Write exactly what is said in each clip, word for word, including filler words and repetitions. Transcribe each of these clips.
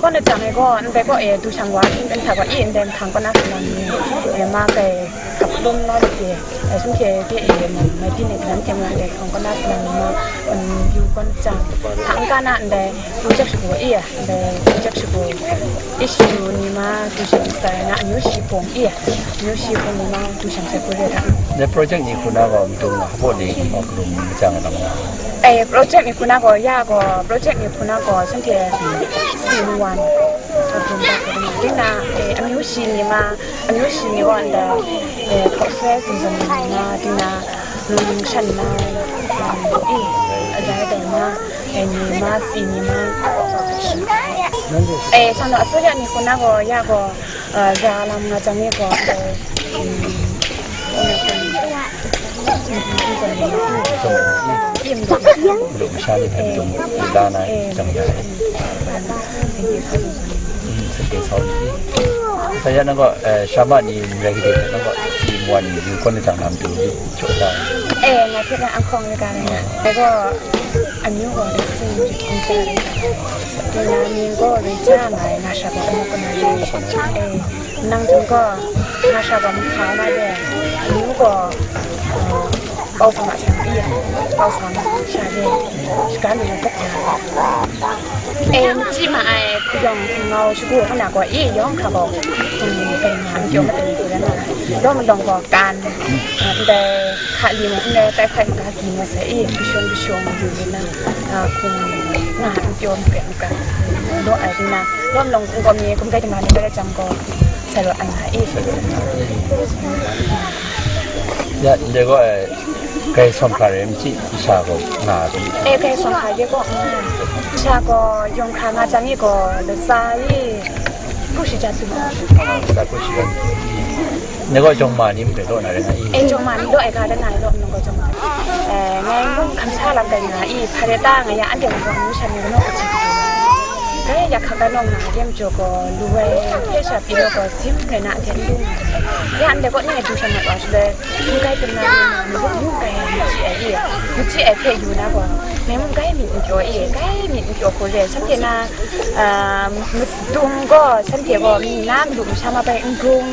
Kaw na jang e gaw, ndai kaw e du shang wa, hpyen hta gaw, i ndai nhkang kaw na salang ni, e, ma kai, kap lum la ni hte, e, sum hte hte e, mai byin e, kanan hte mung ndai nhkang kaw na salang ni ma, um, yu kaw na jang, hta n ka na ndai, project shagu i, ndai project shagu, issue ni ma, du shang sai na, amyu shi hpung i, amyu shi hpung ni ma, du shang sai hku re da. Ndai project ni hku na gaw, matu nga, hpaw ni, ma, karum, ma jang lam nga. E, project ni hku na gaw, ya gaw, project ni hku na gaw, shanhte, si n wan. Sa hpung ba hpung na, ding na, e, amyu shi ni ma, amyu shi ni wa nda, e, hkaw sai zun zun ni ma, ding na, nung shan na, e, a dai dai ma, e, ni ma, si ni ma. E, shang na, a so ya ni hku na gaw, ya gaw, e, za lam nga jang ni gaw, e, mm, Madu masha ni hpe matu mu la na jang ya. Sake sau ni. Saya nang gaw, eh, shama ni rai kade, nang gaw si mwa ni yu kon ni tang nam tu yu cho da. Eh, nga hpe na ang hkawng ni ka na. Ngai gaw amyu gaw Raisin Raisin Raisin. Dai na ming gaw Raisin nga ai, nga sha gaw amu kana. Eh, Nang jin gaw, nga sha gaw mahka na de, amyu gaw, eh, Pau Sa Ma Seng i, Pau Sa Ma Seng sha de, shaga ni na dak ya. E, machyi ma ai, hpuyawng hpungau shagu hkana gaw i, yawng hkra gaw, hpung ni kai nga, n kyawm maten ni hku rai nga ai. Law malawng gaw kan, eh, ndai hka li mung n rai, tai hkai maga ki nga sai i, kashung kashung yu ni na, ah, hpung nga n kyawm hpe n kan, law ai ri na, law malawng hpung gaw mi, kum kai dama ni rai jang gaw, Sa rawt ai nga i. Ya, ndai gaw, eh, grai sawm hkra rai, machyi masha gaw nga ai. Eh, grai sawm hkra ye gaw nga ai. Masha gaw yawng hkra nga jang i gaw, latsa i, kru shaja tu. Latsa kru shaja tu. Ndai gaw jawng ma ni mung law na rai nga i. Eh, jawng ma ni law ai ga rai nga i, law nang gaw jawng ma. Eh, ngai mung hkam sha lam rai nga i, hpa rai ta nga ya, anhte mung gaw amyu sha ni kanaw kachyi kachyi nga. Dai ya hkak da nawng na de majaw gaw, lu ai hpe sha pyi law gaw, sim rai na, anhte n lu nga ai. Ya, ndai gaw, ni du sha mat wa shaloi, mung kai dum na, ni na, ni gaw mung kai ai machyi ai i, machyi ai hpe yu na gaw, ngai mung kai myit n pyaw i, kai myit n pyaw hku re, shanhte na, ah, madung gaw, shanhte gaw, mi na, malu masha ma bai n gung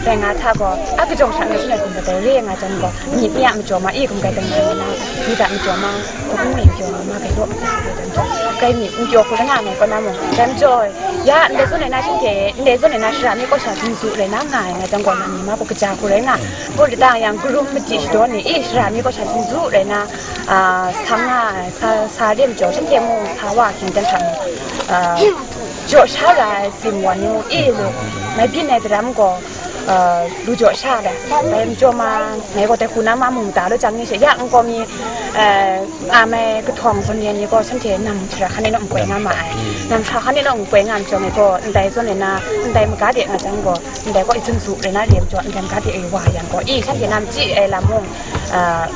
rai nga hta gaw, a kajawng sha na, shana dum kadai re nga jang gaw, myit ni a majaw ma i, kum kai dum na, ni na, myit a majaw ma. Hkawhkung ni pyaw nga ma, kai law, kai myit n pyaw hku rai nga ai, kaw na mung, dai majaw, ya, ndai zawn ai na shanhte, ndai zawn ai na shara mi kaw sha zingzu rai na nga ai, nga jang gaw, nang ni ma gaw kaja hku rai nga ai. Kaw lata yang, karum machyi shadaw ni, i, shara mi kaw sha zingzu rai na, a, sa nga ai, sa, sa re majaw, shanhte mung, sa wa, hkying dan hta mung, a, jaw sha ra ai, si mwa ni mung, i, lu, mai byin ai daram gaw, a, lu jaw sha ai, dai majaw ma, ngai gaw dai hku na ma mung da law jang ni she, ya, n kaw mi, a, Nga mai kahtawng zawn yan ni gaw, shanhte nam hkra hkan e nawng n koi nga ma ai. Nam hkra hkan e nawng n koi nga ai majaw, ngai gaw ndai zawn e na, ndai maga de nga jang gaw, ndai gaw i zunzu rai na re majaw, ndai maga de e wa yang gaw, i, shanhte na machyi ai lam mung, ah,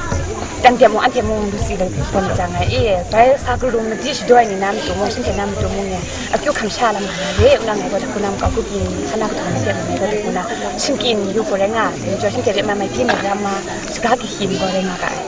anhte mung, anhte mung lu si lu gawn jang ai, i, bai sa karum machyi shadaw ai ni na matu mung, shanhte na matu mung e, akyu hkam sha lam nga na re, nang ngai gaw dai hku na makau grup ni, hkan na kahtawng ni de ngai gaw dai hku na shingkyin yu gaw rai nga ai, majaw shanhte de mai mai hpyi ni ram ma, shaga kahkyi gaw rai nga ga ai.